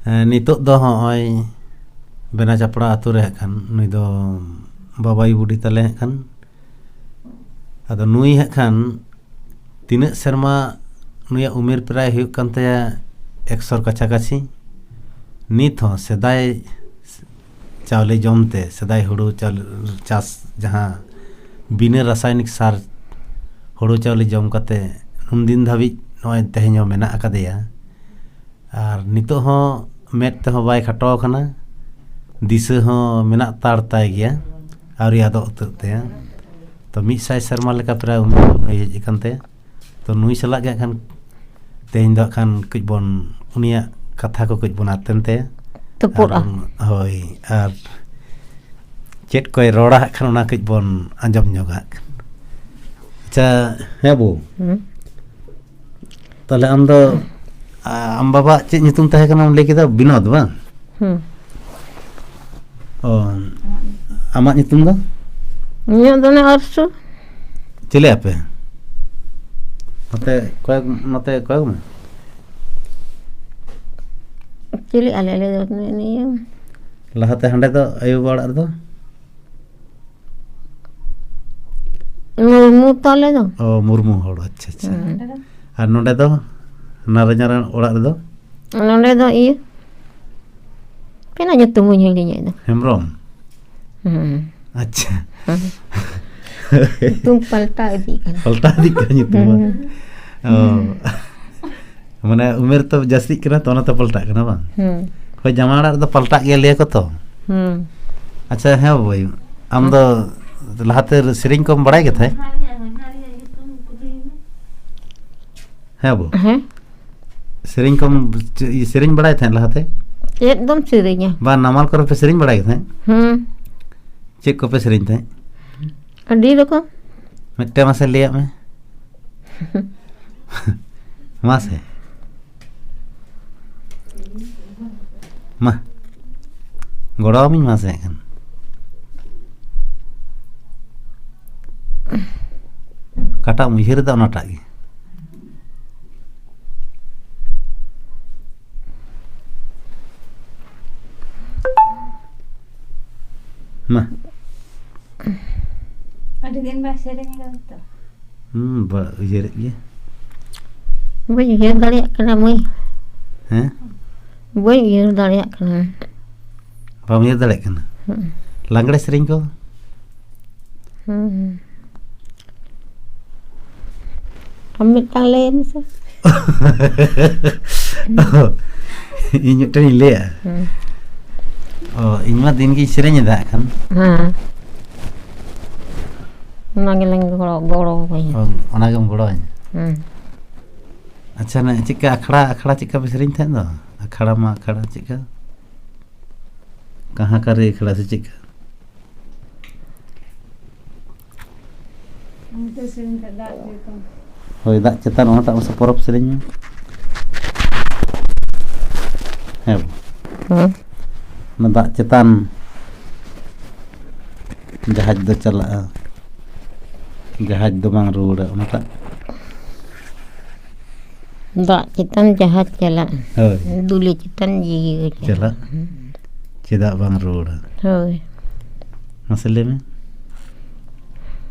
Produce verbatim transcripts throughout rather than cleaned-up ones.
ᱦᱮᱸ, ᱱᱤᱛᱚᱜ ᱫᱚ ᱦᱚᱸᱜᱼᱚᱭ ᱵᱮᱱᱟ ᱪᱟᱯᱲᱟ ᱟᱛᱳ ᱨᱮ ᱦᱟᱸᱜ ᱠᱷᱟᱱ ᱱᱩᱭ ᱫᱚ ᱵᱟᱵᱟᱭᱩ ᱵᱩᱰᱷᱤ ᱛᱟᱞᱮ ᱦᱟᱸᱜ ᱠᱷᱟᱱ᱾ ᱟᱫᱚ ᱱᱩᱭ ᱦᱟᱸᱜ ᱠᱷᱟᱱ ᱛᱤᱱᱟᱹᱜ ᱥᱮᱨᱢᱟ ᱱᱩᱭᱟᱜ ᱩᱢᱮᱨ ᱯᱨᱟᱭ ᱦᱩᱭᱩᱜ ᱠᱟᱱ ᱛᱟᱭᱟ ᱮᱠᱥᱚᱨ ᱠᱟᱪᱷᱟ ᱠᱟᱪᱷᱤ᱾ ᱱᱤᱛ ᱦᱚᱸ ᱥᱮᱫᱟᱭ ᱪᱟᱣᱞᱮ ᱡᱚᱢ ᱛᱮ, ᱥᱮᱫᱟᱭ ᱦᱩᱲᱩ ᱪᱟᱣᱞᱮ ᱪᱟᱥ, ᱡᱟᱦᱟᱸ ᱵᱤᱱᱟᱹ ᱨᱟᱥᱟᱭᱚᱱᱤᱠ ᱥᱟᱨ ᱦᱩᱲᱩ ᱪᱟᱣᱞᱮ ᱡᱚᱢ ᱠᱟᱛᱮ ᱩᱱᱫᱤᱱ ᱫᱷᱟᱹᱵᱤᱡ ᱱᱚᱜᱼᱚᱭ ᱛᱮᱦᱮᱧ ᱦᱚᱸ ᱢᱮᱱᱟᱜ ᱟᱠᱟᱫᱮᱭᱟ᱾ ᱟᱨ ᱱᱤᱛᱚᱜ ᱦᱚᱸ ᱢᱮᱫ ᱛᱮᱦᱚᱸ ᱵᱟᱭ ᱠᱷᱟᱴᱚ ᱟᱠᱟᱱᱟ, ᱫᱤᱥᱟᱹ ᱦᱚᱸ ᱢᱮᱱᱟᱜ ᱛᱟᱲ ᱛᱟᱭ ᱜᱮᱭᱟ, ᱟᱹᱣᱨᱤ ᱟᱫᱚᱜ ᱩᱛᱟᱹᱨ ᱛᱟᱭᱟ᱾ ᱛᱚ ᱢᱤᱫ ᱥᱟᱭ ᱥᱮᱨᱢᱟ ᱞᱮᱠᱟ ᱯᱨᱟᱭ ᱩᱢᱮᱨ ᱦᱩᱭ ᱦᱮᱡ ᱟᱠᱟᱱ ᱛᱟᱭᱟ᱾ ᱛᱚ ᱱᱩᱭ ᱥᱟᱞᱟᱜ ᱜᱮ ᱦᱟᱸᱜ ᱠᱷᱟᱱ ᱛᱮᱦᱮᱧ ᱫᱚ ᱦᱟᱸᱜ ᱠᱷᱟᱱ ᱠᱟᱹᱡ ᱵᱚᱱ, ᱩᱱᱤᱭᱟᱜ ᱠᱟᱛᱷᱟ ᱠᱚ ᱠᱟᱹᱡ ᱵᱚᱱ ᱟᱛᱮᱱ ᱛᱟᱭᱟ᱾ ᱛᱩᱯᱩᱫᱼᱟ᱾ ᱟᱨ ᱵᱚᱱ, ᱦᱳᱭ, ᱟᱨ ᱪᱮᱫ ᱠᱚᱭ ᱨᱚᱲᱟ ᱦᱟᱸᱜ ᱠᱷᱟᱱ ᱚᱱᱟ ᱠᱟᱹᱡ ᱵᱚᱱ ᱟᱸᱡᱚᱢ ᱧᱚᱜᱟ ᱦᱟᱸᱜ ᱠᱷᱟᱱ᱾ ᱟᱪᱪᱷᱟ, ᱦᱮᱸ ᱵᱚ᱾ ᱦᱩᱸ᱾ ᱛᱟᱦᱞᱮ ᱟᱢ ᱫᱚ, ᱟ-, ᱟᱢ ᱵᱟᱵᱟᱣᱟᱜ ᱪᱮᱫ ᱧᱩᱛᱩᱢ ᱛᱟᱦᱮᱸ ᱠᱟᱱᱟ, ᱮᱢ ᱞᱟᱹᱭ ᱠᱮᱫᱟ ᱵᱤᱱᱳᱫ, ᱵᱟᱝ? ᱦᱩᱸ᱾ ᱚ, ᱟᱢᱟᱜ ᱧᱩᱛᱩᱢ ᱫᱚ? ᱤᱧᱟᱹᱜ ᱫᱚ ᱚᱱᱮ ᱟᱨᱥᱩ᱾ ᱪᱤᱞᱤ ᱟᱯᱮ? ᱱᱚᱛᱮ ᱠᱚᱭᱚᱜ, ᱱᱚᱛᱮ ᱠᱚᱭᱚᱜ ᱢᱮ᱾ ᱪᱤᱞᱤ ᱟᱞᱮ, ᱟᱞᱮ ᱫᱚ ᱱᱤᱭᱟᱹ᱾ ᱞᱟᱦᱟᱛᱮ ᱦᱟᱸᱰᱮ ᱫᱚ ᱟᱭᱳ ᱵᱟᱵᱟ ᱚᱲᱟᱜ ᱨᱮᱫᱚ? ᱢᱩᱨᱢᱩ ᱛᱟᱞᱮ ᱫᱚ᱾ ᱚ, ᱢᱩᱨᱢᱩ ᱦᱚᱲ, ᱟᱪᱪᱷᱟ, ᱟᱪᱪᱷᱟ᱾ ᱦᱩᱸ᱾ ᱟᱨ ᱱᱚᱰᱮ ᱫᱚ, ᱱᱟᱨᱟᱭᱚᱱ ᱚᱲᱟᱜ ᱨᱮᱫᱚ? ᱱᱚᱰᱮ ᱫᱚ ᱤᱭᱟᱹ, ᱪᱮᱫ ᱧᱩᱛᱩᱢ ᱵᱟᱹᱧ ᱦᱤᱲᱤᱧᱮᱫ ᱫᱚ᱾ ᱦᱮᱢᱵᱨᱚᱢ? ᱦᱩᱸ᱾ ᱟᱪᱪᱷᱟ᱾ ᱦᱩᱸ᱾ ᱧᱩᱛᱩᱢ ᱯᱟᱞᱴᱟᱣ ᱤᱫᱤᱜ ᱠᱟᱱᱟ᱾ ᱯᱟᱞᱴᱟᱣ ᱤᱫᱤᱜ ᱠᱟᱱᱟ ᱧᱩᱛᱩᱢ, ᱵᱟᱝ? ᱦᱩᱸ᱾ ᱚ᱾ ᱢᱟᱱᱮ ᱩᱢᱮᱨ ᱛᱚ ᱡᱟᱹᱥᱛᱤᱜ ᱠᱟᱱᱟ ᱛᱚ, ᱚᱱᱟᱛᱮ ᱯᱟᱞᱴᱟᱜ ᱠᱟᱱᱟ, ᱵᱟᱝ? ᱦᱩᱸ᱾ ᱦᱳᱭ, ᱡᱟᱶᱟᱭ ᱚᱲᱟᱜ ᱨᱮᱫᱚ ᱯᱟᱞᱴᱟᱜ ᱜᱮᱭᱟ, ᱞᱟᱹᱭ ᱟᱠᱚ ᱛᱚ᱾ ᱦᱩᱸ᱾ ᱟᱪᱪᱷᱟ, ᱦᱮᱸ ᱵᱟᱹᱵᱩ, ᱟᱢ ᱫᱚ ᱞᱟᱦᱟᱛᱮ ᱥᱮᱨᱮᱧ ᱠᱚᱢ ᱵᱟᱲᱟᱭ ᱜᱮ ᱛᱟᱦᱮᱸᱫ? ᱦᱮᱸ ᱵᱟᱹᱵᱩ? ᱦᱮᱸ? ᱥᱮᱨᱮᱧ ᱠᱚᱢ ᱪᱮ-, ᱥᱮᱨᱮᱧ ᱵᱟᱲᱟᱭ ᱛᱟᱦᱮᱸᱫ ᱞᱟᱦᱟᱛᱮ? ᱪᱮᱫ ᱫᱚᱢ ᱥᱮᱨᱮᱧᱟ? ᱵᱟ, ᱱᱟᱢᱟᱞ ᱠᱚᱨᱮ ᱯᱮ ᱥᱮᱨᱮᱧ ᱵᱟᱲᱟᱭ ᱜᱮ ᱛᱟᱦᱮᱸᱫ? ᱦᱩᱸ᱾ ᱪᱮᱫ ᱠᱚᱯᱮ ᱥᱮᱨᱮᱧ ᱛᱟᱦᱮᱸᱫ? ᱟᱹᱰᱤ ᱨᱚᱠᱚᱢ᱾ ᱢᱤᱫᱴᱮᱱ ᱢᱟᱥᱮ ᱞᱟᱹᱭᱟᱜ ᱢᱮ᱾ ᱢᱟᱥᱮ᱾ ᱢᱟ, ᱜᱚᱲᱚᱣᱟᱢᱤᱧ ᱢᱟᱥᱮ ᱮᱱᱠᱷᱟᱱ᱾ ᱚᱠᱟᱴᱟᱜ ᱮᱢ ᱩᱭᱦᱟᱹᱨ ᱮᱫᱟ, ᱚᱱᱟᱴᱟᱜ ᱜᱮ᱾ ᱢᱟ᱾ ᱟᱹᱰᱤ ᱫᱤᱱ ᱵᱟᱭ ᱥᱮᱨᱮᱧ ᱟᱠᱟᱫᱟ ᱛᱚ᱾ ᱦᱩᱸ, ᱵᱟ-, ᱩᱭᱦᱟᱹᱨᱮᱫ ᱜᱮ᱾ ᱵᱟᱹᱧ ᱩᱭᱦᱟᱹᱨ ᱫᱟᱲᱮᱭᱟᱜ ᱠᱟᱱᱟ, ᱢᱟᱹᱭ᱾ ᱦᱮᱸ? ᱵᱟᱹᱧ ᱩᱭᱦᱟᱹᱨ ᱫᱟᱲᱮᱭᱟᱜ ᱠᱟᱱᱟ᱾ ᱵᱟᱢ ᱩᱭᱦᱟᱹᱨ ᱫᱟᱲᱮᱭᱟᱜ ᱠᱟᱱᱟ? ᱦᱩᱸ᱾ ᱞᱟᱜᱽᱲᱮ ᱥᱮᱨᱮᱧ ᱠᱚ? ᱦᱩᱸ᱾ ᱟᱢ ᱢᱤᱫᱴᱟᱝ ᱞᱟᱹᱭ ᱢᱮᱥᱮ᱾ ᱤᱧ ᱢᱤᱫᱴᱟᱝ ᱤᱧ ᱞᱟᱹᱭᱟ? ᱦᱩᱸ᱾ ᱚ, ᱤᱧ ᱢᱟ ᱫᱤᱱ ᱜᱤᱧ ᱥᱮᱨᱮᱧ ᱮᱫᱟ ᱦᱟᱸᱜ ᱠᱷᱟᱱ᱾ ᱦᱮᱸ᱾ ᱚᱱᱟ ᱜᱮᱞᱟᱝ ᱜᱚᱲᱚ, ᱜᱚᱲᱚ ᱟᱹᱧᱟ᱾ ᱚ, ᱚᱱᱟ ᱜᱮᱢ ᱜᱚᱲᱚ ᱟᱹᱧᱟ? ᱦᱩᱸ᱾ ᱟᱪᱪᱷᱟ, ᱱᱮ ᱪᱮᱫᱠᱟ ᱟᱠᱷᱲᱟ, ᱟᱠᱷᱲᱟ ᱪᱮᱫᱠᱟ ᱯᱮ ᱥᱮᱨᱮᱧ ᱛᱟᱦᱮᱸᱫ ᱫᱚ? ᱟᱠᱷᱲᱟ ᱢᱟ ᱟᱠᱷᱲᱟ ᱪᱮᱫᱠᱟ? ᱠᱟᱦᱟᱸ ᱠᱟ ᱨᱮ ᱟᱠᱷᱲᱟ ᱥᱮ ᱪᱮᱫᱠᱟ? ᱚᱱᱛᱮ ᱥᱮᱨᱮᱧ ᱠᱷᱟᱡ ᱫᱟᱜ ᱪᱮᱛᱟᱱ᱾ ᱦᱳᱭ, ᱫᱟᱜ ᱪᱮᱛᱟᱱ, ᱚᱱᱟᱴᱟᱜ ᱢᱟᱥᱮ ᱯᱚᱨᱚᱵᱽ ᱥᱮᱨᱮᱧ ᱢᱮ᱾ ᱦᱮᱸ ᱵᱟᱝ? ᱦᱮᱸ᱾ ᱚᱱᱟ ᱫᱟᱜ ᱪᱮᱛᱟᱱ ᱡᱟᱦᱟᱡᱽ ᱫᱚ ᱪᱟᱞᱟᱜᱼᱟ, ᱡᱟᱦᱟᱡᱽ ᱫᱚ ᱵᱟᱝ ᱨᱩᱣᱟᱹᱲᱟ, ᱚᱱᱟᱴᱟᱜ᱾ ᱫᱟᱜ ᱪᱮᱛᱟᱱ ᱡᱟᱦᱟᱡᱽ ᱪᱟᱞᱟᱜᱼᱟ᱾ ᱦᱳᱭ᱾ ᱫᱩᱞᱤ ᱪᱮᱛᱟᱱ ᱡᱤᱣᱤ ᱜᱮ ᱪᱟᱞᱟᱜ᱾ ᱪᱟᱞᱟᱜ᱾ ᱪᱮᱫᱟᱜ ᱵᱟᱝ ᱨᱩᱣᱟᱹᱲᱟ? ᱦᱳᱭ᱾ ᱢᱟᱥᱮ ᱞᱟᱹᱭ ᱢᱮ᱾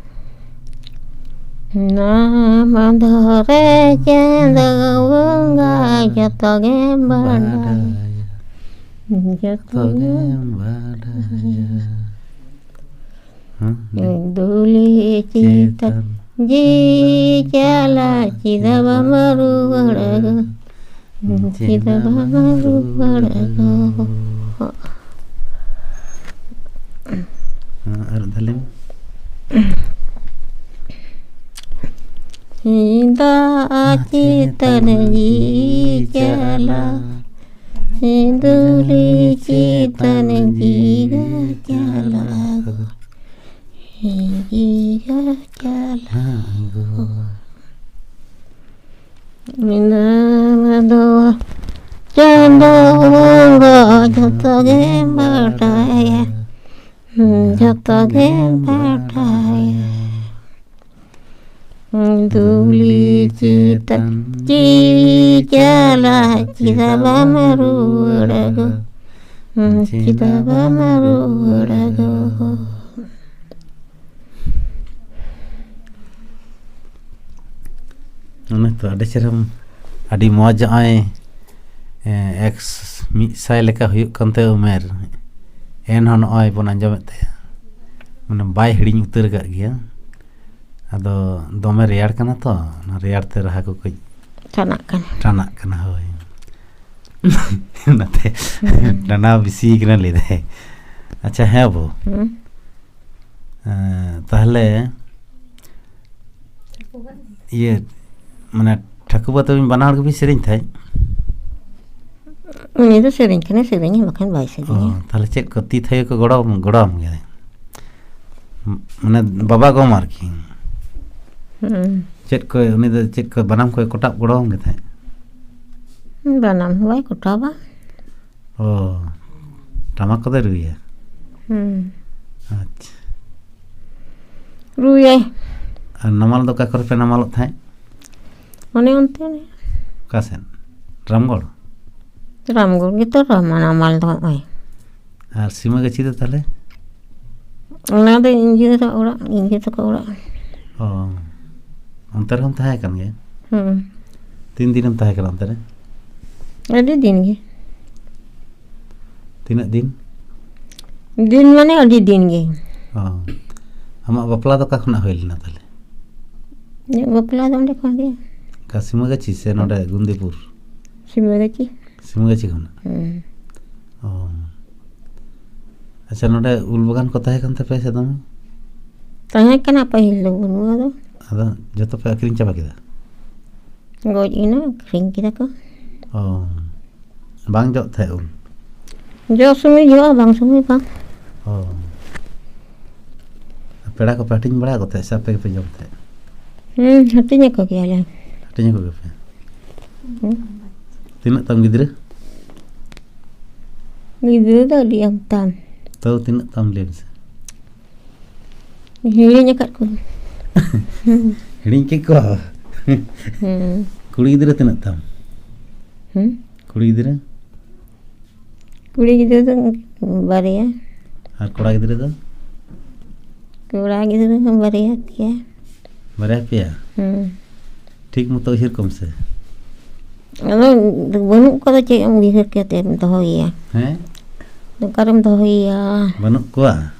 ᱱᱟᱢ ᱫᱷᱚᱨᱮ ᱪᱟᱸᱫᱚ ᱵᱚᱸᱜᱟ ᱡᱚᱛᱚ ᱜᱮᱢ ᱵᱟᱰᱟᱭᱟ᱾ ᱡᱚᱛᱚ ᱜᱮᱢ ᱵᱟᱰᱟᱭᱟ᱾ ᱦᱮᱸ? ᱫᱩᱞᱤ ᱪᱮᱛᱟᱱ ᱡᱤᱣᱤ ᱪᱟᱞᱟᱜ ᱪᱮᱫᱟᱜ ᱵᱟᱢ ᱨᱩᱣᱟᱹᱲᱟ ᱜᱚ? ᱪᱮᱫᱟᱜ ᱵᱟᱢ ᱨᱩᱣᱟᱹᱲᱟ ᱜᱚ? ᱦᱮᱸ, ᱟᱨ ᱢᱤᱫ ᱫᱷᱟᱣ ᱞᱟᱹᱭ ᱢᱮ᱾ ᱪᱮᱫᱟᱜ ᱪᱮᱛᱟᱱ ᱡᱤᱣᱤ ᱪᱟᱞᱟᱜ, ᱫᱩᱞᱤ ᱪᱮᱛᱟᱱ ᱡᱤᱣᱤ ᱪᱟᱞᱟᱜ ᱜᱚ᱾ ᱦᱤᱸᱜᱤ ᱜᱮ ᱪᱟᱞᱟᱜ ᱜᱚ᱾ ᱢᱮᱱᱟᱢ ᱫᱚ ᱪᱟᱸᱫᱚ ᱵᱚᱸᱜᱟ ᱡᱚᱛᱚ ᱜᱮᱢ ᱵᱟᱰᱟᱭᱟ, ᱡᱚᱛᱚ ᱜᱮᱢ ᱵᱟᱰᱟᱭᱟ᱾ ᱫᱩᱞᱤ ᱪᱮᱛᱟᱱ ᱡᱤᱣᱤ ᱪᱟᱞᱟᱜ ᱪᱮᱫᱟᱜ ᱵᱟᱢ ᱨᱩᱣᱟᱹᱲ ᱜᱚ? ᱦᱩᱸ, ᱪᱮᱫᱟᱜ ᱵᱟᱢ ᱨᱩᱣᱟᱹᱲᱟ ᱜᱚ? ᱚᱱᱮ ᱛᱚ ᱟᱹᱰᱤ ᱪᱮᱦᱨᱟᱢ, ᱟᱹᱰᱤ ᱢᱚᱡᱽ ᱱᱚᱜᱼᱚᱭ, ᱮᱸ, ᱮᱠᱥ ᱢᱤᱫ ᱥᱟᱭ ᱞᱮᱠᱟ ᱦᱩᱭᱩᱜ ᱠᱟᱱ ᱛᱟᱭᱟ ᱩᱢᱮᱨ, ᱮᱱᱦᱚᱸ ᱱᱚᱜᱼᱚᱭ ᱵᱚᱱ ᱟᱸᱡᱚᱢᱮᱫ ᱛᱟᱭᱟ, ᱢᱟᱱᱮ ᱵᱟᱭ ᱦᱤᱲᱤᱧ ᱩᱛᱟᱹᱨ ᱟᱠᱟᱫ ᱜᱮᱭᱟ᱾ ᱟᱫᱚ ᱫᱚᱢᱮ ᱨᱮᱭᱟᱲ ᱠᱟᱱᱟ ᱛᱚ, ᱚᱱᱟ ᱨᱮᱭᱟᱲ ᱛᱮ ᱨᱟᱦᱟ ᱠᱚ ᱠᱟᱹᱡ ᱴᱟᱱᱟᱜ ᱠᱟᱱᱟ᱾ ᱴᱟᱱᱟᱜ ᱠᱟᱱᱟ, ᱦᱳᱭ᱾ ᱚᱱᱟᱛᱮ ᱴᱟᱱᱟᱣ ᱵᱮᱥᱤ ᱠᱟᱱᱟ ᱞᱟᱹᱭ ᱫᱟᱭ᱾ ᱟᱪᱪᱷᱟ, ᱦᱮᱸ ᱵᱟᱹᱵᱩ᱾ ᱦᱩᱸ᱾ ᱮᱸ, ᱛᱟᱦᱞᱮ ᱤᱭᱟᱹ, ᱢᱟᱱᱮ, ᱴᱷᱟᱹᱠᱩᱨ ᱵᱟ ᱛᱟᱹᱵᱤᱱ ᱵᱟᱱᱟ ᱦᱚᱲ ᱜᱮᱵᱤᱱ ᱥᱮᱨᱮᱧ ᱛᱟᱦᱮᱸᱫ? ᱩᱱᱤ ᱫᱚ ᱥᱮᱨᱮᱧ ᱠᱷᱟᱱᱮ ᱥᱮᱨᱮᱧᱟ, ᱵᱟᱠᱷᱟᱱ ᱵᱟᱭ ᱥᱮᱨᱮᱧᱟ᱾ ᱚ, ᱛᱟᱦᱞᱮ ᱪᱮᱫ ᱠᱚ ᱛᱤ ᱛᱷᱟᱭᱚ ᱠᱚ ᱜᱚᱲᱚ, ᱜᱚᱲᱚᱣᱟᱢ ᱜᱮᱭᱟ? ᱢ-, ᱢᱟᱱᱮ, ᱵᱟᱵᱟ ᱜᱚᱢ ᱟᱨᱠᱤ᱾ ᱦᱩᱸ᱾ ᱪᱮᱫ ᱠᱚ, ᱩᱱᱤ ᱫᱚ ᱪᱮᱫ ᱠᱚ ᱵᱟᱱᱟᱢ ᱠᱚᱭ ᱠᱚᱴᱟᱵ ᱜᱚᱲᱚᱣᱟᱢ ᱜᱮ ᱛᱟᱦᱮᱸᱫ? ᱵᱟᱱᱟᱢ ᱦᱚᱸ ᱵᱟᱭ ᱠᱚᱴᱟᱵᱟ᱾ ᱚ, ᱴᱟᱢᱟᱠ ᱠᱚᱫᱚᱭ ᱨᱩᱭᱟ? ᱦᱩᱸ᱾ ᱟᱪᱪᱷᱟ᱾ ᱨᱩᱭᱟᱭ᱾ ᱟᱨ ᱱᱟᱢᱟᱞ ᱫᱚ ᱚᱠᱟ ᱠᱚᱨᱮ ᱯᱮ ᱱᱟᱢᱟᱞᱚᱜ ᱛᱟᱦᱮᱸᱫ? ᱚᱱᱮ ᱚᱱᱛᱮ ᱚᱱᱮ᱾ ᱚᱠᱟ ᱥᱮᱫ? ᱨᱟᱢᱜᱚᱲ? ᱨᱟᱢᱜᱚᱲ ᱜᱮᱛᱚ ᱨᱟᱢᱟ ᱱᱟᱢᱟᱞ ᱫᱚ ᱱᱚᱜᱼᱚᱭ᱾ ᱟᱨ ᱥᱤᱢᱟᱹ ᱜᱟᱹᱪᱷᱤ ᱫᱚ ᱛᱟᱦᱞᱮ? ᱚᱱᱟ ᱫᱚ ᱤᱧ ᱡᱤᱣᱤ ᱫᱚ ᱚᱲᱟᱜ, ᱤᱧ ᱡᱤᱣᱤ ᱛᱟᱠᱚ ᱚᱲᱟᱜ᱾ ᱚ, ᱚᱱᱛᱮ ᱨᱮᱦᱚᱸᱢ ᱛᱟᱦᱮᱸ ᱠᱟᱱ ᱜᱮᱭᱟ? ᱦᱩᱸ᱾ ᱛᱤᱱ ᱫᱤᱱᱮᱢ ᱛᱟᱦᱮᱸ ᱠᱟᱱᱟ ᱚᱱᱛᱮ ᱨᱮ? ᱟᱹᱰᱤ ᱫᱤᱱ ᱜᱮ᱾ ᱛᱤᱱᱟᱹᱜ ᱫᱤᱱ? ᱫᱤᱱ ᱢᱟᱱᱮ ᱟᱹᱰᱤ ᱫᱤᱱ ᱜᱮ᱾ ᱚ, ᱟᱢᱟᱜ ᱵᱟᱯᱞᱟ ᱫᱚ ᱚᱠᱟ ᱠᱷᱚᱱᱟᱜ ᱦᱩᱭ ᱞᱮᱱᱟ ᱛᱟᱦᱞᱮ? ᱤᱧᱟᱹᱜ ᱵᱟᱯᱞᱟ ᱫᱚ ᱚᱸᱰᱮ ᱠᱷᱚᱱ ᱜᱮ᱾ ᱚᱠᱟ ᱥᱤᱢᱟᱹᱜᱟᱹᱪᱷᱤ ᱥᱮ ᱱᱚᱰᱮ ᱜᱩᱱᱫᱤᱯᱩᱨ? ᱥᱤᱢᱟᱹᱜᱟᱹᱪᱷᱤ᱾ ᱥᱤᱢᱟᱹᱜᱟᱹᱪᱷᱤ ᱠᱷᱚᱱᱟᱜ? ᱦᱩᱸ᱾ ᱚ᱾ ᱟᱪᱪᱷᱟ, ᱱᱚᱰᱮ ᱩᱞ ᱵᱟᱜᱟᱱ ᱠᱚ ᱛᱟᱦᱮᱸ ᱠᱟᱱ ᱛᱟᱯᱮᱭᱟ ᱥᱮ ᱫᱚᱢᱮ? ᱛᱟᱦᱮᱸ ᱠᱟᱱᱟ ᱯᱟᱹᱦᱤᱞ ᱫᱚ, ᱵᱟᱹᱱᱩᱜᱼᱟ ᱟᱫᱚ᱾ ᱟᱫᱚ ᱡᱚᱛᱚ ᱯᱮ ᱟᱹᱠᱷᱨᱤᱧ ᱪᱟᱵᱟ ᱠᱮᱫᱟ? ᱜᱚᱡ ᱮᱱᱟ, ᱟᱹᱠᱷᱨᱤᱧ ᱠᱮᱫᱟ ᱠᱚ᱾ ᱚ᱾ ᱵᱟᱝ ᱡᱚᱜ ᱛᱟᱦᱮᱸᱫ ᱩᱞ? ᱡᱚᱜ ᱥᱚᱢᱚᱭ ᱡᱚᱜᱼᱟ, ᱵᱟᱝ ᱥᱚᱢᱚᱭ ᱵᱟᱝ᱾ ᱚ᱾ ᱯᱮᱲᱟ ᱠᱚᱯᱮ ᱦᱟᱹᱴᱤᱧ ᱵᱟᱲᱟ ᱟᱠᱚ ᱛᱟᱦᱮᱸᱫ ᱥᱮ ᱟᱯᱮ ᱜᱮᱯᱮ ᱡᱚᱢ ᱛᱟᱦᱮᱸᱫ? ᱦᱩᱸ, ᱦᱟᱹᱴᱤᱧ ᱟᱠᱚ ᱜᱮᱭᱟᱞᱮ᱾ ᱦᱟᱹᱴᱤᱧ ᱟᱠᱚ ᱜᱮᱯᱮ? ᱦᱩᱸ᱾ ᱛᱤᱱᱟᱹᱜ ᱛᱟᱢ ᱜᱤᱫᱽᱨᱟᱹ? ᱜᱤᱫᱽᱨᱟᱹ ᱫᱚ ᱟᱹᱰᱤ ᱟᱢ ᱛᱟᱢ᱾ ᱛᱟᱹᱣ ᱛᱤᱱᱟᱹᱜ ᱛᱟᱢ ᱞᱟᱹᱭ ᱢᱮᱥᱮ? ᱦᱤᱲᱤᱧ ᱟᱠᱟᱫ ᱠᱚᱣᱟᱧ᱾ ᱦᱤᱲᱤᱧ ᱠᱮᱫ ᱠᱚᱣᱟ? ᱦᱩᱸ᱾ ᱠᱩᱲᱤ ᱜᱤᱫᱽᱨᱟᱹ ᱛᱤᱱᱟᱹᱜ ᱛᱟᱢ? ᱦᱩᱸ? ᱠᱩᱲᱤ ᱜᱤᱫᱽᱨᱟᱹ? ᱠᱩᱲᱤ ᱜᱤᱫᱽᱨᱟᱹ ᱫᱚ ᱵᱟᱨᱭᱟ᱾ ᱟᱨ ᱠᱚᱲᱟ ᱜᱤᱫᱽᱨᱟᱹ ᱫᱚ? ᱠᱚᱲᱟ ᱜᱤᱫᱽᱨᱟᱹ ᱦᱚᱸ ᱵᱟᱨᱭᱟ ᱯᱮᱭᱟ᱾ ᱵᱟᱨᱭᱟ ᱯᱮᱭᱟ? ᱦᱮᱸ᱾ ᱴᱷᱤᱠ ᱢᱚᱛᱚ ᱩᱭᱦᱟᱹᱨ ᱠᱚᱢ ᱥᱮ᱾ ᱟᱫᱚ ᱵᱟᱹᱱᱩᱜ ᱠᱚᱣᱟ ᱫᱚ ᱪᱮᱫ ᱮᱢ ᱩᱭᱦᱟᱹᱨ ᱠᱟᱛᱮ ᱮᱢ ᱫᱚᱦᱚᱭᱮᱭᱟ? ᱦᱮᱸ? ᱚᱠᱟᱨᱮᱢ ᱫᱚᱦᱚᱭᱮᱭᱟ? ᱵᱟᱹᱱᱩᱜ ᱠᱚᱣᱟ?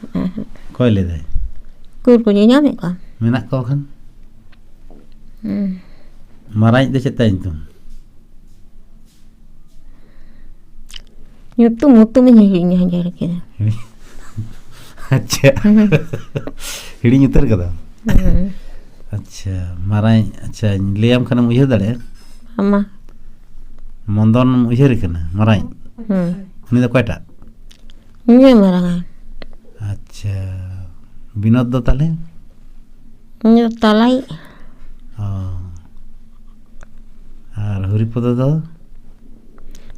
ᱚᱠᱚᱭ ᱞᱟᱹᱭᱫᱟᱭ? ᱩᱠᱩᱨ ᱠᱚ ᱧᱮᱧᱟᱢᱮᱫ ᱠᱚᱣᱟ? ᱢᱮᱱᱟᱜ ᱠᱚᱣᱟ ᱠᱷᱟᱱ᱾ ᱦᱮᱸ᱾ ᱢᱟᱨᱟᱝᱤᱡ ᱫᱚ ᱪᱮᱫ ᱛᱟᱭ ᱧᱩᱛᱩᱢ? ᱧᱩᱛᱩᱢ ᱧᱩᱛᱩᱢ ᱤᱧ ᱦᱤᱲᱤᱧ ᱦᱟᱡᱟᱨ ᱠᱮᱫᱟ᱾ ᱟᱪᱪᱷᱟ᱾ ᱦᱤᱲᱤᱧ ᱩᱛᱟᱹᱨ ᱠᱟᱫᱟ? ᱦᱮᱸ᱾ ᱟᱪᱪᱷᱟ, ᱢᱟᱨᱟᱝ, ᱟᱪᱪᱷᱟ, ᱞᱟᱹᱭᱟᱢ ᱠᱷᱟᱱᱮᱢ ᱩᱭᱦᱟᱹᱨ ᱫᱟᱲᱮᱭᱟᱜᱼᱟ? ᱟᱢᱟ᱾ ᱢᱚᱫᱚᱱ ᱩᱭᱦᱟᱹᱨ ᱠᱟᱱᱟ, ᱢᱟᱨᱟᱝ? ᱦᱮᱸ᱾ ᱩᱱᱤ ᱫᱚ ᱚᱠᱚᱭᱴᱟᱜ? ᱩᱱᱤ ᱢᱟᱨᱟᱝ᱾ ᱟᱪᱪᱷᱟ, ᱵᱤᱱᱳᱫ ᱫᱚ ᱛᱟᱦᱞᱮ? ᱩᱱᱤ ᱫᱚ ᱛᱟᱞᱟᱭᱤᱡ᱾ ᱚ᱾ ᱟᱨ ᱦᱚᱨᱤᱯᱚᱫᱚ ᱫᱚ?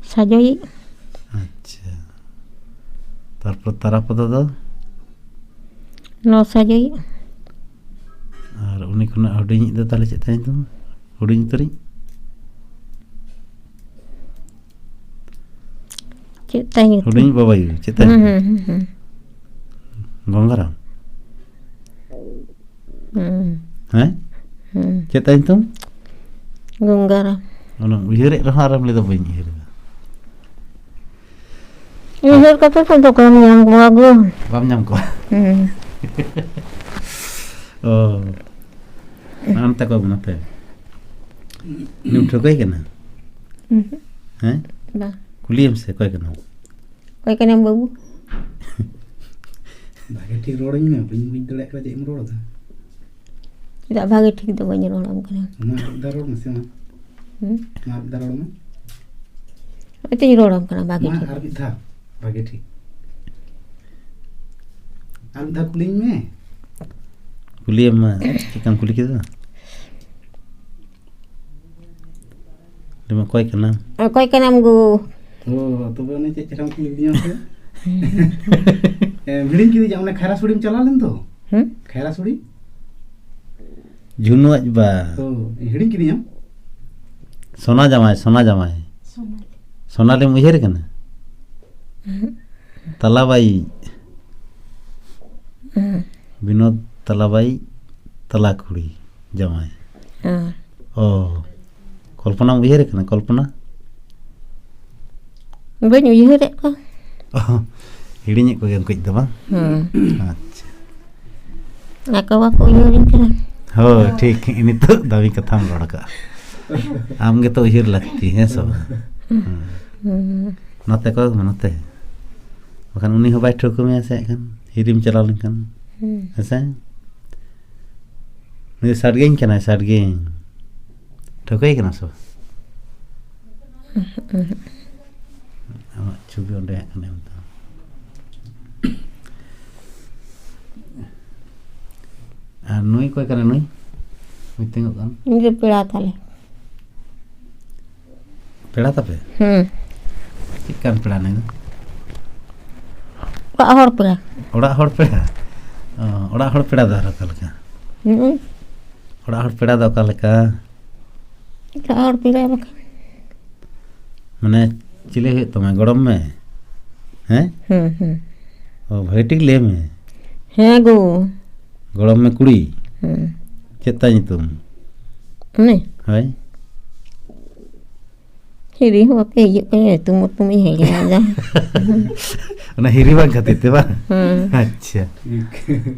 ᱥᱟᱡᱚᱭᱤᱡ᱾ ᱟᱪᱪᱷᱟ᱾ ᱛᱟᱨᱯᱚᱨ ᱛᱟᱨᱟᱯᱚᱫᱚ ᱫᱚ? ᱱᱚ ᱥᱟᱡᱚᱭᱤᱡ᱾ ᱟᱨ ᱩᱱᱤ ᱠᱷᱚᱱᱟᱜ ᱦᱩᱰᱤᱧᱤᱡ ᱫᱚ ᱛᱟᱦᱞᱮ ᱪᱮᱫ ᱛᱟᱭ ᱧᱩᱛᱩᱢ? ᱦᱩᱰᱤᱧ ᱩᱛᱟᱹᱨᱤᱡ? ᱪᱮᱫ ᱛᱟᱭ ᱧᱩᱛᱩᱢ? ᱦᱩᱰᱤᱧ ᱵᱟᱵᱟᱭᱩ, ᱪᱮᱫ ᱛᱟᱭ ᱦᱩᱸ, ᱧᱩᱛᱩᱢ? ᱦᱩᱸ, ᱦᱩᱸ, ᱦᱩᱸ᱾ ᱜᱚᱝᱜᱟᱨᱟᱢ? ᱦᱩᱸ᱾ ᱦᱮᱸ? ᱦᱩᱸ᱾ ᱪᱮᱫ ᱛᱟᱭ ᱧᱩᱛᱩᱢ? ᱜᱚᱝᱜᱟᱨᱟᱢ᱾ ᱚᱱᱟ ᱩᱭᱦᱟᱹᱨᱮᱫ ᱨᱮᱦᱚᱸ ᱟᱨᱮᱢ ᱞᱟᱹᱭ ᱫᱟ ᱵᱟᱹᱧ ᱩᱭᱦᱟᱹᱨ ᱮᱫᱟ᱾ ᱩᱭᱦᱟᱹᱨ ᱠᱟᱛᱮ ᱠᱚ ᱫᱚᱠᱟᱱ ᱧᱟᱢ ᱠᱚᱣᱟ ᱜᱚ᱾ ᱵᱟᱢ ᱧᱟᱢ ᱠᱚᱣᱟ? ᱦᱩᱸ᱾ ᱚ᱾ ᱢᱟ ᱚᱱᱛᱮ ᱠᱚ ᱱᱚᱛᱮ᱾ ᱩᱱᱤᱢ ᱴᱷᱟᱹᱣᱠᱟᱹᱭ ᱠᱟᱱᱟ? ᱩᱸᱦᱩ᱾ ᱦᱮᱸ? ᱵᱟᱝ᱾ ᱠᱩᱞᱤᱭᱮᱢ ᱥᱮ ᱚᱠᱚᱭ ᱠᱟᱱᱟᱢ? ᱚᱠᱚᱭ ᱠᱟᱱᱟᱢ ᱵᱟᱹᱵᱩ? ᱵᱷᱟᱜᱮ ᱴᱷᱤᱠ ᱨᱚᱲᱟᱹᱧ ᱢᱮ, ᱵᱟᱹᱧ ᱵᱩᱡᱽ ᱫᱟᱲᱮᱭᱟᱜ ᱠᱟᱱᱟ ᱪᱮᱫ ᱮᱢ ᱨᱚᱲ ᱮᱫᱟ᱾ ᱪᱮᱫᱟᱜ ᱵᱷᱟᱜᱮ ᱴᱷᱤᱠ ᱫᱚ ᱵᱟᱹᱧ ᱨᱚᱲᱟᱢ ᱠᱟᱱᱟ? ᱢᱟ ᱟᱨ ᱢᱤᱫ ᱫᱷᱟᱣ ᱨᱚᱲ ᱢᱮᱥᱮ ᱢᱟ᱾ ᱦᱩᱸ? ᱢᱟ ᱟᱨ ᱢᱤᱫ ᱫᱷᱟᱣ ᱨᱚᱲ ᱢᱮ᱾ ᱦᱚᱸᱜᱼᱚᱭ ᱛᱚᱧ ᱨᱚᱲᱟᱢ ᱠᱟᱱᱟ ᱵᱷᱟᱜᱮ ᱢᱟ ᱴᱷᱤᱠ᱾ ᱟᱨ ᱢᱤᱫ ᱫᱷᱟᱣ ᱵᱷᱟᱜᱮ ᱴᱷᱤᱠ᱾ ᱟᱨ ᱢᱤᱫ ᱫᱷᱟᱣ ᱠᱩᱞᱤᱧ ᱢᱮ᱾ ᱠᱩᱞᱤᱭᱮᱢ ᱢᱟ, ᱪᱮᱫᱠᱟᱢ ᱠᱩᱞᱤ ᱠᱮᱫᱟ? ᱞᱟᱹᱭ ᱢᱮ, ᱚᱠᱚᱭ ᱠᱟᱱᱟᱢ? ᱚᱠᱚᱭ ᱠᱟᱱᱟᱢ ᱜᱳ? ᱚ, ᱛᱚᱵᱮ ᱚᱱᱮ ᱪᱮᱫ ᱪᱮᱦᱨᱟᱢ ᱠᱩᱞᱤ ᱠᱤᱫᱤᱧᱟ ᱥᱮ? ᱮ, ᱦᱤᱲᱤᱧ ᱠᱤᱫᱤᱧ, ᱚᱱᱮ ᱠᱷᱟᱭᱨᱟ ᱥᱩᱲᱤᱢ ᱪᱟᱞᱟᱣ ᱞᱮᱱ ᱫᱚ? ᱦᱩᱸ? ᱠᱷᱟᱭᱨᱟ ᱥᱩᱲᱤ? ᱡᱷᱩᱱᱩ ᱟᱡ ᱵᱟ᱾ ᱚ, ᱦᱤᱲᱤᱧ ᱠᱤᱫᱤᱧᱟᱢ? ᱥᱳᱱᱟ ᱡᱟᱢᱟᱭ, ᱥᱳᱱᱟ ᱡᱟᱢᱟᱭ᱾ ᱥᱳᱱᱟᱞᱤ᱾ ᱥᱳᱱᱟᱞᱤᱢ ᱩᱭᱦᱟᱹᱨ ᱠᱟᱱᱟ? ᱛᱟᱞᱟᱵᱟᱭᱤᱡ᱾ ᱦᱩᱸ᱾ ᱵᱤᱱᱳᱫ ᱛᱟᱞᱟᱵᱟᱭᱤᱡ ᱛᱟᱞᱟ ᱠᱩᱲᱤ ᱡᱟᱶᱟᱭ᱾ ᱦᱮᱸ᱾ ᱚ, ᱠᱚᱞᱯᱚᱱᱟᱢ ᱩᱭᱦᱟᱹᱨᱮ ᱠᱟᱱᱟ? ᱠᱚᱞᱯᱚᱱᱟ? ᱵᱟᱹᱧ ᱩᱭᱦᱟᱹᱨᱮᱫ ᱠᱚᱣᱟ᱾ ᱚ, ᱦᱤᱲᱤᱧᱮᱫ ᱠᱚᱜᱮᱭᱟᱢ ᱠᱟᱹᱡ ᱫᱚ ᱵᱟᱝ? ᱦᱮᱸ᱾ ᱟᱪᱪᱷᱟ᱾ ᱟᱠᱚ ᱵᱟᱠᱚ ᱩᱭᱦᱟᱹᱨᱤᱧ ᱠᱟᱱᱟ᱾ ᱦᱳᱭ, ᱴᱷᱤᱠ᱾ ᱱᱤᱛᱚᱜ ᱫᱟᱢᱤ ᱠᱟᱛᱷᱟᱢ ᱨᱚᱲ ᱟᱠᱟᱫᱼᱟ᱾ ᱟᱢ ᱜᱮᱛᱚ ᱩᱭᱦᱟᱹᱨ ᱞᱟᱹᱠᱛᱤ, ᱦᱮᱸ ᱥᱮ ᱵᱟᱝ? ᱦᱮᱸ᱾ ᱦᱮᱸ᱾ ᱱᱚᱛᱮ ᱠᱚᱭᱚᱜ ᱢᱮ, ᱱᱚᱛᱮ᱾ ᱵᱟᱠᱷᱟᱱ ᱩᱱᱤ ᱦᱚᱸ ᱵᱟᱭ ᱴᱷᱟᱹᱣᱠᱟᱹ ᱢᱮᱭᱟ ᱥᱮ ᱮᱱᱠᱷᱟᱱ ᱦᱤᱨᱤᱢ ᱪᱟᱞᱟᱣ ᱞᱮᱱᱠᱷᱟᱱ᱾ ᱦᱮᱸ᱾ ᱦᱮᱸ ᱥᱮ? ᱩᱱᱤ ᱫᱚ ᱥᱟᱰᱜᱮᱧ ᱠᱟᱱᱟᱭ, ᱥᱟᱰᱜᱮᱧ᱾ ᱴᱷᱟᱹᱣᱠᱟᱹᱭ ᱠᱟᱱᱟ ᱥᱮ ᱵᱟᱝ? ᱟᱢᱟᱜ ᱪᱷᱚᱵᱤ ᱚᱸᱰᱮ ᱦᱟᱸᱜ ᱠᱷᱟᱱ ᱮᱢ ᱛᱟᱢ᱾ ᱟᱨ ᱱᱩᱭ ᱚᱠᱚᱭ ᱠᱟᱱᱟ ᱱᱩᱭ? ᱱᱩᱭ ᱛᱤᱸᱜᱩᱜ ᱠᱟᱱ᱾ ᱩᱱᱤ ᱫᱚ ᱯᱮᱲᱟ ᱛᱟᱞᱮ᱾ ᱯᱮᱲᱟ ᱛᱟᱯᱮ? ᱦᱮᱸ᱾ ᱪᱮᱫ ᱠᱟᱱ ᱯᱮᱲᱟ ᱱᱩᱭ ᱫᱚ? ᱚᱲᱟᱜ ᱦᱚᱲ ᱯᱮᱲᱟ᱾ ᱚᱲᱟᱜ ᱦᱚᱲ ᱯᱮᱲᱟ? ᱚ, ᱚᱲᱟᱜ ᱦᱚᱲ ᱯᱮᱲᱟ ᱫᱚ ᱟᱨ ᱚᱠᱟ ᱞᱮᱠᱟ? ᱦᱩᱸ᱾ ᱚᱲᱟᱜ ᱦᱚᱲ ᱯᱮᱲᱟ ᱫᱚ ᱚᱠᱟ ᱞᱮᱠᱟ? ᱚᱲᱟᱜ ᱦᱚᱲ ᱯᱮᱲᱟ ᱵᱟᱠᱷᱟᱱ᱾ ᱢᱟᱱᱮ ᱪᱤᱞᱤ ᱦᱩᱭᱩᱜ ᱛᱟᱢᱟ, ᱜᱚᱲᱚᱢ ᱢᱮ? ᱦᱮᱸ? ᱦᱩᱸ, ᱦᱩᱸ᱾ ᱚ, ᱵᱷᱟᱹᱜᱤ ᱴᱷᱤᱠ ᱞᱟᱹᱭ ᱢᱮ᱾ ᱦᱮᱸ ᱜᱳ᱾ ᱜᱚᱲᱚᱢ ᱢᱮ ᱠᱩᱲᱤ? ᱦᱩᱸ᱾ ᱪᱮᱫ ᱛᱟᱭ ᱧᱩᱛᱩᱢ? ᱩᱱᱤ? ᱦᱳᱭ᱾ ᱦᱤᱨᱤ ᱦᱚᱸ ᱵᱟᱯᱮ ᱦᱤᱡᱩᱜ ᱠᱟᱱᱟ, ᱧᱩᱛᱩᱢ ᱩᱛᱩᱢ ᱤᱧ ᱦᱤᱲᱤᱧ ᱮᱫᱟ᱾ ᱚᱱᱟ ᱦᱤᱨᱤ ᱵᱟᱝ ᱠᱷᱟᱹᱛᱤᱨ ᱛᱮ ᱵᱟᱝ? ᱦᱩᱸ᱾ ᱟᱪᱪᱷᱟ᱾ ᱴᱷᱤᱠ᱾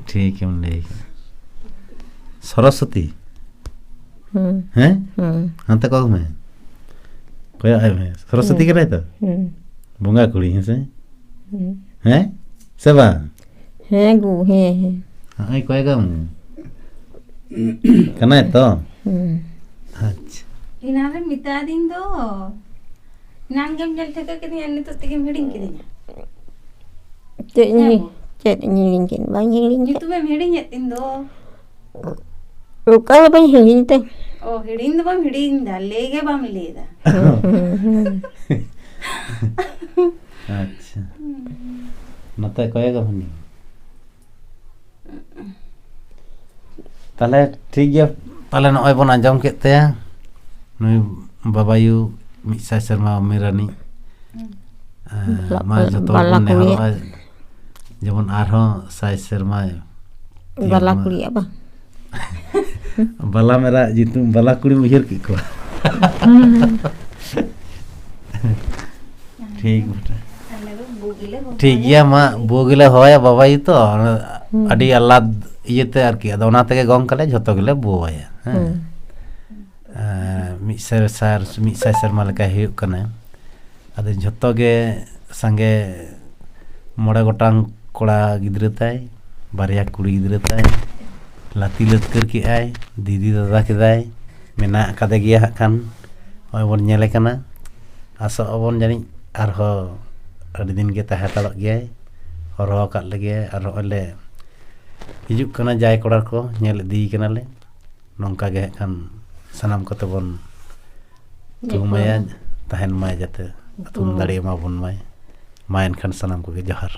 ᱴᱷᱤᱠ ᱮᱢ ᱞᱟᱹᱭ ᱠᱟᱫᱟ᱾ ᱥᱚᱨᱚᱥᱚᱛᱤ? ᱦᱩᱸ᱾ ᱦᱮᱸ? ᱦᱩᱸ᱾ ᱦᱟᱱᱛᱮ ᱠᱚᱭᱚᱜ ᱢᱮ᱾ ᱠᱚᱭᱚᱜ ᱟᱭ ᱢᱮ᱾ ᱥᱚᱨᱚᱥᱚᱛᱤ ᱦᱩᱸ᱾ ᱠᱟᱱᱟᱭ ᱛᱚ? ᱦᱩᱸ᱾ ᱵᱚᱸᱜᱟ ᱠᱩᱲᱤ, ᱦᱮᱸ ᱥᱮ? ᱦᱩᱸ᱾ ᱦᱮᱸ? ᱥᱮ ᱵᱟᱝ? ᱦᱮᱸ ᱜᱳ, ᱦᱮᱸ, ᱦᱮᱸ᱾ ᱦᱚᱸᱜᱼᱚᱭ ᱠᱚᱭᱚᱜ ᱟᱢ᱾ ᱠᱟᱱᱟᱭ ᱛᱚ? ᱦᱩᱸ᱾ ᱟᱪᱪᱷᱟ᱾ ᱮᱱᱟᱱ ᱨᱮᱢ ᱢᱮᱛᱟ ᱫᱤᱧ ᱫᱚ᱾ ᱮᱱᱟᱱ ᱜᱮᱢ ᱧᱮᱞ ᱴᱷᱤᱠᱟᱹ ᱠᱤᱫᱤᱧᱟ, ᱱᱤᱛᱚᱜ ᱛᱮᱜᱮᱢ ᱦᱤᱲᱤᱧ ᱠᱤᱫᱤᱧᱟ᱾ ᱪᱮᱫ ᱤᱧ ᱦᱮᱸ ᱦᱤ-, ᱜᱳ᱾ ᱪᱮᱫ ᱤᱧ ᱦᱤᱲᱤᱧ ᱠᱮᱫ? ᱵᱟᱹᱧ ᱦᱤᱲᱤᱧ ᱠᱮᱫ᱾ ᱧᱩᱛᱩᱢᱮᱢ ᱦᱤᱲᱤᱧᱮᱫ ᱛᱤᱧ ᱫᱚ᱾ ᱚᱠᱟ ᱦᱚᱸ ᱵᱟᱹᱧ ᱦᱤᱲᱤᱧ ᱛᱮ᱾ ᱚ, ᱦᱤᱲᱤᱧ ᱫᱚ ᱵᱟᱢ ᱦᱤᱲᱤᱧ ᱫᱟ, ᱞᱟᱹᱭ ᱜᱮ ᱵᱟᱢ ᱞᱟᱹᱭ ᱫᱟ᱾ ᱦᱩᱸ, ᱦᱩᱸ, ᱦᱩᱸ᱾ ᱟᱪᱪᱷᱟ᱾ ᱦᱩᱸ᱾ ᱱᱚᱛᱮ ᱠᱚᱭᱚᱜ ᱟᱵᱚᱱ᱾ ᱛᱟᱦᱞᱮ ᱴᱷᱤᱠ ᱜᱮᱭᱟ, ᱛᱟᱦᱞᱮ ᱱᱚᱜᱼᱚᱭ ᱵᱚᱱ ᱟᱸᱡᱚᱢ ᱠᱮᱫ ᱛᱟᱭᱟ ᱱᱩᱭ ᱵᱟᱵᱟᱭᱩ ᱢᱤᱫ ᱥᱟᱭ ᱥᱮᱨᱢᱟ ᱩᱢᱮᱨ ᱟᱹᱱᱤᱡ᱾ ᱦᱩᱸ᱾ ᱢᱟ ᱡᱚᱛᱚ ᱦᱚᱲ ᱵᱟᱞᱟ ᱵᱚᱱ ᱠᱩᱲᱤᱭᱟᱜ᱾ ᱱᱮᱦᱚᱨᱚᱜᱼᱟ, ᱡᱮᱢᱚᱱ ᱟᱨᱦᱚᱸ ᱥᱟᱭ ᱥᱮᱨᱢᱟ ᱤᱭᱟᱹ ᱵᱟᱞᱟ ᱢᱟ᱾ ᱠᱩᱲᱤᱭᱟᱜ ᱵᱟᱝ? ᱵᱟᱞᱟ ᱢᱮᱨᱟ ᱧᱩᱛᱩᱢ, ᱵᱟᱞᱟ ᱠᱩᱲᱤᱢ ᱩᱭᱦᱟᱹᱨ ᱠᱮᱫ ᱠᱚᱣᱟ᱾ ᱴᱷᱤᱠ ᱵᱚᱴᱷᱮ᱾ ᱟᱞᱮ ᱫᱚ ᱵᱩ ᱜᱮᱞᱮ ᱦᱚᱦᱚᱭᱟ᱾ ᱴᱷᱤᱠ ᱜᱮᱭᱟ, ᱢᱟ ᱵᱩ ᱜᱮᱞᱮ ᱦᱚᱦᱚᱭᱟ ᱵᱟᱵᱟᱭᱩ ᱛᱚ᱾ ᱦᱩᱸ᱾ ᱟᱹᱰᱤ ᱟᱞᱟᱫ ᱤᱭᱟᱹᱛᱮ ᱟᱨᱠᱤ, ᱟᱫᱚ ᱚᱱᱟ ᱛᱮᱜᱮ ᱜᱚᱝ ᱠᱟᱞᱮ ᱡᱷᱚᱛᱚ ᱜᱮᱞᱮ ᱵᱩᱣᱟᱭᱟ, ᱦᱮᱸ᱾ ᱦᱩᱸ᱾ ᱟᱨ ᱢᱤᱫ ᱥᱟᱭ ᱥᱟᱨ-, ᱢᱤᱫ ᱥᱟᱭ ᱥᱮᱨᱢᱟ ᱞᱮᱠᱟᱭ ᱦᱩᱭᱩᱜ ᱠᱟᱱᱟ᱾ ᱟᱫᱚ ᱡᱷᱚᱛᱚ ᱜᱮ ᱥᱟᱸᱜᱮ ᱢᱚᱬᱮ ᱜᱚᱴᱟᱝ ᱠᱚᱲᱟ ᱜᱤᱫᱽᱨᱟᱹ ᱛᱟᱭ, ᱵᱟᱨᱭᱟ ᱠᱩᱲᱤ ᱜᱤᱫᱽᱨᱟᱹ ᱛᱟᱭ, ᱞᱟᱹᱛᱤ ᱞᱟᱹᱛᱠᱟᱹᱨ ᱠᱮᱜᱼᱟᱭ, ᱫᱤᱫᱤ ᱫᱟᱫᱟ ᱠᱮᱫᱟᱭ, ᱢᱮᱱᱟᱜ ᱟᱠᱟᱫᱮ ᱜᱮᱭᱟ ᱦᱟᱸᱜ ᱠᱷᱟᱱ᱾ ᱱᱚᱜᱼᱚᱭ ᱵᱚᱱ ᱧᱮᱞᱮ ᱠᱟᱱᱟ, ᱟᱥᱚᱜ ᱟᱵᱚᱱ ᱡᱟᱹᱱᱤᱡ ᱟᱨᱦᱚᱸ ᱟᱹᱰᱤ ᱫᱤᱱ ᱜᱮ ᱛᱟᱦᱮᱸ ᱦᱟᱛᱟᱲᱚᱜ ᱜᱮᱭᱟᱭ, ᱦᱚᱨᱦᱚ ᱟᱠᱟᱫ ᱞᱮᱜᱮᱭᱟᱭ᱾ ᱟᱨ ᱱᱚᱜᱼᱚᱭ ᱞᱮ ᱦᱤᱡᱩᱜ ᱠᱟᱱᱟ ᱡᱟᱭ ᱠᱚᱲᱟ ᱠᱚ, ᱧᱮᱞ ᱤᱫᱤᱭᱮ ᱠᱟᱱᱟᱞᱮ᱾ ᱱᱚᱝᱠᱟ ᱜᱮ ᱦᱟᱸᱜ ᱠᱷᱟᱱ ᱥᱟᱱᱟᱢ ᱠᱚᱛᱮ ᱵᱚᱱ ᱧᱮᱯᱮᱞ᱾ ᱛᱷᱩᱢᱟᱭᱟ, ᱛᱟᱦᱮᱱ ᱢᱟᱭ ᱡᱟᱛᱮ ᱛᱷᱩᱢ ᱦᱩᱸ᱾ ᱫᱟᱲᱮᱭᱟᱢᱟ ᱵᱚᱱ ᱢᱟᱭ᱾ ᱢᱟ ᱮᱱᱠᱷᱟᱱ ᱥᱟᱱᱟᱢ ᱠᱚᱜᱮ ᱡᱚᱦᱟᱨ᱾